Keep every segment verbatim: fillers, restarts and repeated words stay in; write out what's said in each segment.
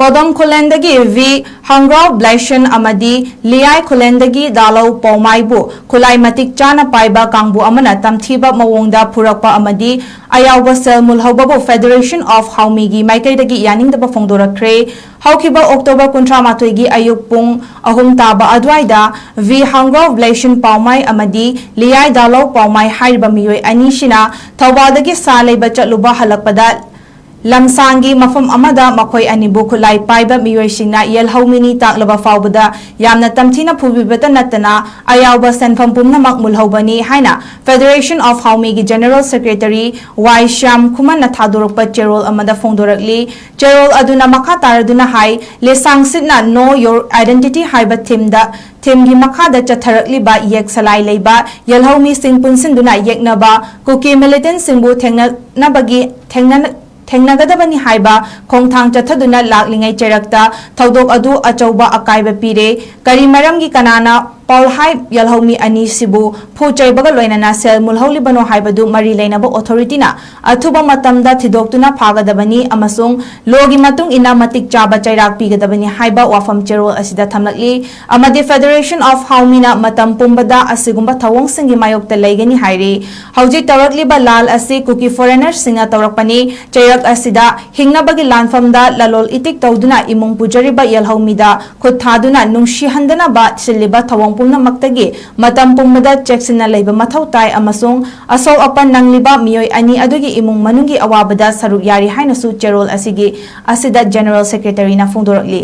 ꯀꯣꯗꯣꯝ ꯈꯨꯂꯦꯟꯗꯒꯤ V ꯍꯪꯒ꯭ꯔꯥꯎ ꯕ꯭ꯂꯦꯁꯟ ꯑꯃꯗꯤ ꯂꯤꯌꯥꯏ ꯈꯨꯂꯦꯟꯗꯒꯤ ꯗꯥꯂꯧ ꯄꯥꯎꯃꯥꯏꯕꯨ ꯈꯨꯠꯂꯥꯏ ꯃꯇꯤꯛ ꯆꯥꯅ ꯄꯥꯏꯕ ꯀꯥꯡꯕꯨ ꯑꯃꯅ ꯇꯝꯊꯤꯕ ꯃꯑꯣꯡꯗ ꯐꯨꯔꯛꯄ ꯑꯃꯗꯤ ꯑꯌꯥꯎꯕ ꯁꯦꯜ ꯃꯨꯜꯍꯧꯕꯕꯨ Federation of ꯍꯥꯎꯃꯤꯒꯤ ꯃꯥꯏꯀꯩꯗꯒꯤ ꯌꯥꯅꯤꯡꯗꯕ ꯐꯣꯡꯗꯣꯔꯛꯈ꯭ꯔꯦ꯫ ꯍꯧꯈꯤꯕ October ꯀꯨꯟꯊ꯭ꯔꯥ ꯃꯥꯊꯣꯏꯒꯤ ꯑꯌꯨꯛ ꯄꯨꯡ ꯑꯍꯨꯝ ꯇꯥꯕ ꯑꯗꯨꯋꯥꯏꯗ ꯚꯤ ꯍꯪꯒ꯭ꯔꯥꯎ ꯕ꯭ꯂꯦꯁꯟ ꯄꯥꯎꯃꯥꯏ ꯑꯃꯗꯤ ꯂꯤꯌꯥꯏ ꯗꯥꯂꯧ ꯄꯥꯎꯃꯥꯏ ꯍꯥꯏꯔꯤꯕ ꯃꯤꯑꯣꯏ ꯑꯅꯤꯁꯤꯅ ꯊꯧꯕꯥꯜꯗꯒꯤ ꯁꯥ ꯂꯩꯕ ꯆꯠꯂꯨꯕ ꯍꯜꯂꯛꯄꯗ ꯂꯝꯁꯥꯡꯒꯤ ꯃꯐꯝ ꯑꯃꯗ ꯃꯈꯣꯏ ꯑꯅꯤꯕꯨ ꯈꯨꯠꯂꯥꯏ ꯄꯥꯏꯕ ꯃꯤꯑꯣꯏꯁꯤꯡꯅ ꯌꯦꯜꯍꯧꯃꯤꯅꯤ ꯇꯥꯛꯂꯕ ꯐꯥꯎꯕꯗ ꯌꯥꯝꯅ ꯇꯝꯊꯤꯅ ꯐꯨꯕꯤꯕꯇ ꯅꯠꯇꯅ ꯑꯌꯥꯎꯕ ꯁꯦꯟꯐꯝ ꯄꯨꯝꯅꯃꯛ ꯃꯨꯜꯍꯧꯕꯅꯤ ꯍꯥꯏꯅ Federation of ꯍꯥꯎꯃꯤꯒꯤ General Secretary ꯋꯥꯏ ꯁ꯭ꯌꯥꯝ ꯈꯨꯃꯟꯅ ꯊꯥꯗꯣꯔꯛꯄ ꯆꯦꯔꯣꯜ ꯑꯃꯗ ꯐꯣꯡꯗꯣꯔꯛꯂꯤ꯫ ꯆꯦꯔꯣꯜ ꯑꯗꯨꯅ ꯃꯈꯥ ꯇꯥꯔꯗꯨꯅ ꯍꯥꯏ, ꯂꯤꯁꯥꯡꯁꯤꯠꯅ Know Your Identity ꯍꯥꯏꯕ ꯊꯤꯝꯗ ꯊꯤꯝꯒꯤ ꯃꯈꯥꯗ ꯆꯠꯊꯔꯛꯂꯤꯕ ꯌꯦꯛ ꯁꯂꯥꯏ ꯂꯩꯕ ꯌꯦꯜꯍꯧꯃꯤꯁꯤꯡ ꯄꯨꯟꯁꯤꯟꯗꯨꯅ ꯌꯦꯛꯅꯕ ꯀꯨꯀꯤ ꯃꯤꯂꯤꯇꯦꯟꯁꯤꯡꯕꯨ ꯊꯦꯡꯅꯅꯕꯒꯤ ꯊꯦꯡꯅ ꯊꯦꯡꯅꯒꯗꯕꯅꯤ ꯍꯥꯏꯕ ꯈꯣꯡꯊꯥꯡ ꯆꯠꯊꯗꯨꯅ ꯂꯥꯛꯂꯤꯉꯩ ꯆꯩꯔꯛꯇ ꯊꯧꯗꯣꯛ ꯑꯗꯨ ꯑꯆꯧꯕ ꯑꯀꯥꯏꯕ ꯄꯤꯔꯦ꯫ ꯀꯔꯤ ꯃꯔꯝꯒꯤ ꯀꯅꯥꯅ ꯄꯥꯎꯜꯍꯥꯏ ꯌꯦꯜꯍꯧꯃꯤ ꯑꯅꯤꯁꯤꯕꯨ ꯐꯨ ꯆꯩꯕꯒ ꯂꯣꯏꯅꯅ ꯁꯦꯜ ꯃꯨꯜꯍꯧꯂꯤꯕꯅꯣ ꯍꯥꯏꯕꯗꯨ ꯃꯔꯤ ꯂꯩꯅꯕ ꯑꯣꯊꯣꯔꯤꯇꯤꯅ ꯑꯊꯨꯕ ꯃꯇꯝꯗ ꯊꯤꯗꯣꯛꯇꯨꯅ ꯐꯥꯒꯗꯕꯅꯤ ꯑꯃꯁꯨꯡ ꯂꯣꯒꯤ ꯃꯇꯨꯡ ꯏꯟꯅ ꯃꯇꯤꯛ ꯆꯥꯕ ꯆꯩꯔꯥꯛ ꯄꯤꯒꯗꯕꯅꯤ ꯍꯥꯏꯕ ꯋꯥꯐꯝ ꯆꯦꯔꯣꯜ ꯑꯁꯤꯗ ꯊꯝꯂꯛꯂꯤ꯫ ꯑꯃꯗꯤ Federation of ꯍꯥꯎꯃꯤꯅ ꯃꯇꯝ ꯄꯨꯝꯕꯗ ꯑꯁꯤꯒꯨꯝꯕ ꯊꯧꯑꯣꯡꯁꯤꯡꯒꯤ ꯃꯥꯌꯣꯛꯇ ꯂꯩꯒꯅꯤ ꯍꯥꯏꯔꯤ꯫ ꯍꯧꯖꯤꯛ ꯇꯧꯔꯛꯂꯤꯕ ꯂꯥꯜ ꯑꯁꯤ ꯀꯨꯀꯤ ꯐꯣꯔꯦꯅꯔꯁꯤꯡꯅ ꯇꯧꯔꯛꯄꯅꯤ꯫ ꯆꯩꯔꯛ ꯑꯁꯤꯗ ꯍꯤꯡꯅꯕꯒꯤ ꯂꯥꯟꯐꯝꯗ ꯂꯂꯣꯜ ꯏꯇꯤꯛ ꯇꯧꯗꯨꯅ ꯏꯃꯨꯡ ꯄꯨꯖꯔꯤꯕ ꯌꯦꯜꯍꯧꯃꯤꯗ ꯈꯨꯠ ꯊꯥꯗꯨꯅ ꯅꯨꯡꯁꯤꯍꯟꯗꯅꯕ ꯁꯤꯜꯂꯤꯕ ꯊꯧꯑꯣꯡ ꯄꯨꯝꯅꯃꯛꯇꯒꯤ ꯃꯇꯝ ꯄꯨꯝꯕꯗ ꯆꯦꯛꯁꯤꯟꯅ ꯂꯩꯕ ꯃꯊꯧ ꯇꯥꯏ ꯑꯃꯁꯨꯡ ꯑꯁꯣꯛ ꯑꯄꯟ ꯅꯪꯂꯤꯕ ꯃꯤꯑꯣꯏ ꯑꯅꯤ ꯑꯗꯨꯒꯤ ꯏꯃꯨꯡ ꯃꯅꯨꯡꯒꯤ ꯑꯋꯥꯕꯗ ꯁꯔꯨꯛ ꯌꯥꯔꯤ ꯍꯥꯏꯅꯁꯨ ꯆꯦꯔꯣꯜ ꯑꯁꯤꯒꯤ ꯑꯁꯤꯗ General Secretary ꯅ ꯐꯣꯡꯗꯣꯔꯛꯂꯤ꯫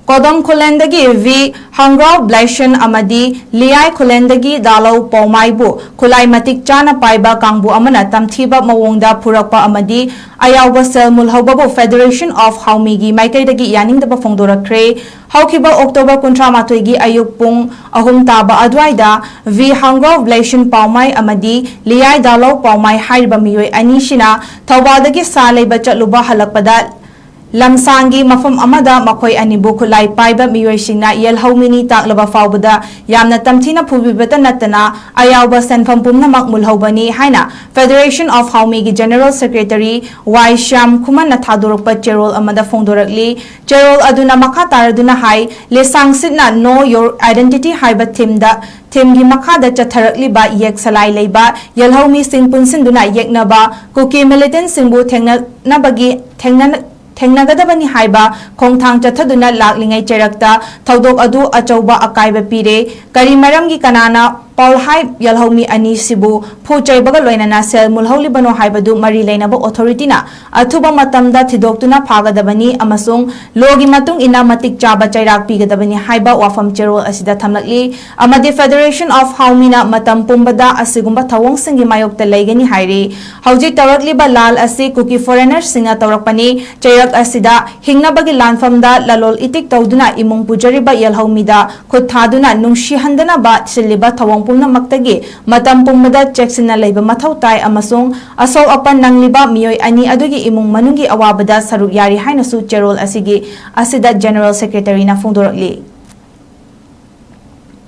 ꯀꯣꯗꯣꯝ ꯈꯨꯂꯦꯟꯗꯒꯤ ꯚꯤ ꯍꯪꯒ꯭ꯔꯥꯎ ꯕ꯭ꯂꯦꯁꯟ ꯑꯃꯗꯤ ꯂꯤꯌꯥꯏ ꯈꯨꯂꯦꯟꯗꯒꯤ ꯗꯥꯂꯧ ꯄꯥꯎꯃꯥꯏꯕꯨ ꯈꯨꯠꯂꯥꯏ ꯃꯇꯤꯛ ꯆꯥꯅ ꯄꯥꯏꯕ ꯀꯥꯡꯕꯨ ꯑꯃꯅ ꯇꯝꯊꯤꯕ ꯃꯑꯣꯡꯗ ꯐꯨꯔꯛꯄ ꯑꯃꯗꯤ ꯑꯌꯥꯎꯕ ꯁꯦꯜ ꯃꯨꯜꯍꯧꯕꯕꯨ Federation of ꯍꯥꯎꯃꯤꯒꯤ ꯃꯥꯏꯀꯩꯗꯒꯤ ꯌꯥꯅꯤꯡꯗꯕ ꯐꯣꯡꯗꯣꯔꯛꯈ꯭ꯔꯦ꯫ ꯍꯧꯈꯤꯕ October ꯀꯨꯟꯊ꯭ꯔꯥ ꯃꯥꯊꯣꯏꯒꯤ ꯑꯌꯨꯛ ꯄꯨꯡ ꯑꯍꯨꯝ ꯇꯥꯕ ꯑꯗꯨꯋꯥꯏꯗ ꯚꯤ ꯍꯪꯒ꯭ꯔꯥꯎ ꯕ꯭ꯂꯦꯁꯟ ꯄꯥꯎꯃꯥꯏ ꯑꯃꯗꯤ ꯂꯤꯌꯥꯏ ꯗꯥꯂꯧ ꯄꯥꯎꯃꯥꯏ ꯍꯥꯏꯔꯤꯕ ꯃꯤꯑꯣꯏ ꯑꯅꯤꯁꯤꯅ ꯊꯧꯕꯥꯜꯗꯒꯤ ꯁꯥ ꯂꯩꯕ ꯆꯠꯂꯨꯕ ꯍꯜꯂꯛꯄꯗ ꯂꯝꯁꯥꯡꯒꯤ ꯃꯐꯝ ꯑꯃꯗ ꯃꯈꯣꯏ ꯑꯅꯤꯕꯨ ꯈꯨꯠꯂꯥꯏ ꯄꯥꯏꯕ ꯃꯤꯑꯣꯏꯁꯤꯡꯅ ꯌꯦꯜꯍꯧꯃꯤꯅꯤ ꯇꯥꯛꯂꯕ ꯐꯥꯎꯕꯗ ꯌꯥꯝꯅ ꯇꯝꯊꯤꯅ ꯐꯨꯕꯤꯕꯇ ꯅꯠꯇꯅ ꯑꯌꯥꯎꯕ ꯁꯦꯟꯐꯝ ꯄꯨꯝꯅꯃꯛ ꯃꯨꯜꯍꯧꯕꯅꯤ ꯍꯥꯏꯅ Federation of Haomyꯒꯤ General Secretary ꯋꯥꯏ ꯁ꯭ꯌꯥꯝ ꯈꯨꯃꯟꯅ ꯊꯥꯗꯣꯔꯛꯄ ꯆꯦꯔꯣꯜ ꯑꯃꯗ ꯐꯣꯡꯗꯣꯔꯛꯂꯤ꯫ ꯆꯦꯔꯣꯜ ꯑꯗꯨꯅ ꯃꯈꯥ ꯇꯥꯔꯗꯨꯅ ꯍꯥꯏ, ꯂꯤꯁꯥꯡꯁꯤꯠꯅ Know Your Identity ꯍꯥꯏꯕ themeꯗ themeꯒꯤ ꯃꯈꯥꯗ ꯆꯠꯊꯔꯛꯂꯤꯕ ꯌꯦꯛ ꯁꯂꯥꯏ ꯂꯩꯕ ꯌꯦꯜꯍꯧꯃꯤꯁꯤꯡ ꯄꯨꯟꯁꯤꯟꯗꯨꯅ ꯌꯦꯛꯅꯕ ꯀꯨꯀꯤ militantꯁꯤꯡꯕꯨ ꯊꯦꯡꯅꯅꯕꯒꯤ ꯊꯦꯡꯅ ꯊꯦꯡꯅꯒꯗꯕꯅꯤ ꯍꯥꯏꯕ ꯈꯣꯡꯊꯥꯡ ꯆꯠꯊꯗꯨꯅ ꯂꯥꯛꯂꯤꯉꯩ ꯆꯩꯔꯛꯇ ꯊꯧꯗꯣꯛ ꯑꯗꯨ ꯑꯆꯧꯕ ꯑꯀꯥꯏꯕ ꯄꯤꯔꯦ꯫ ꯀꯔꯤ ꯃꯔꯝꯒꯤ ꯀꯅꯥꯅ ꯄꯥꯎꯜꯍꯥꯏ ꯌꯦꯜꯍꯧꯃꯤ ꯑꯅꯤꯁꯤꯕꯨ ꯐꯨ ꯆꯩꯕꯒ ꯂꯣꯏꯅꯅ ꯁꯦꯜ ꯃꯨꯜꯍꯧꯂꯤꯕꯅꯣ ꯍꯥꯏꯕꯗꯨ ꯃꯔꯤ ꯂꯩꯅꯕ authorityꯅ ꯑꯊꯨꯕ ꯃꯇꯝꯗ ꯊꯤꯗꯣꯛꯇꯨꯅ ꯐꯥꯒꯗꯕꯅꯤ ꯑꯃꯁꯨꯡ lawꯒꯤ ꯃꯇꯨꯡ ꯏꯟꯅ ꯃꯇꯤꯛ ꯆꯥꯕ ꯆꯩꯔꯥꯛ ꯄꯤꯒꯗꯕꯅꯤ ꯍꯥꯏꯕ ꯋꯥꯐꯝ ꯆꯦꯔꯣꯜ ꯑꯁꯤꯗ ꯊꯝꯂꯛꯂꯤ꯫ ꯑꯃꯗꯤ Federation of Haomyꯅ ꯃꯇꯝ ꯄꯨꯝꯕꯗ ꯑꯁꯤꯒꯨꯝꯕ ꯊꯧꯑꯣꯡꯁꯤꯡꯒꯤ ꯃꯥꯌꯣꯛꯇ ꯂꯩꯒꯅꯤ ꯍꯥꯏꯔꯤ꯫ ꯍꯧꯖꯤꯛ ꯇꯧꯔꯛꯂꯤꯕ ꯂꯥꯜ ꯑꯁꯤ ꯀꯨꯀꯤ foreignerꯁꯤꯡꯅ ꯇꯧꯔꯛꯄꯅꯤ꯫ ꯆꯩꯔꯛ ꯑꯁꯤꯗ ꯍꯤꯡꯅꯕꯒꯤ ꯂꯥꯟꯐꯝꯗ ꯂꯂꯣꯜ ꯏꯇꯤꯛ ꯇꯧꯗꯨꯅ ꯏꯃꯨꯡ ꯄꯨꯖꯔꯤꯕ ꯌꯦꯜꯍꯧꯃꯤꯗ ꯈꯨꯠ ꯊꯥꯗꯨꯅ ꯅꯨꯡꯁꯤꯍꯟꯗꯅꯕ ꯁꯤꯜꯂꯤꯕ ꯊꯧꯑꯣꯡ ꯄꯨꯝꯅꯃꯛꯇꯒꯤ ꯃꯇꯝ ꯄꯨꯝꯕꯗ ꯆꯦꯛꯁꯤꯟꯅ ꯂꯩꯕ ꯃꯊꯧ ꯇꯥꯏ ꯑꯃꯁꯨꯡ ꯑꯁꯣꯛ ꯑꯄꯟ ꯅꯪꯂꯤꯕ ꯃꯤꯑꯣꯏ ꯑꯅꯤ ꯑꯗꯨꯒꯤ ꯏꯃꯨꯡ ꯃꯅꯨꯡꯒꯤ ꯑꯋꯥꯕꯗ ꯁꯔꯨꯛ ꯌꯥꯔꯤ ꯍꯥꯏꯅꯁꯨ ꯆꯦꯔꯣꯜ ꯑꯁꯤꯒꯤ ꯑꯁꯤꯗ General Secretaryꯅ ꯐꯣꯡꯗꯣꯔꯛꯂꯤ꯫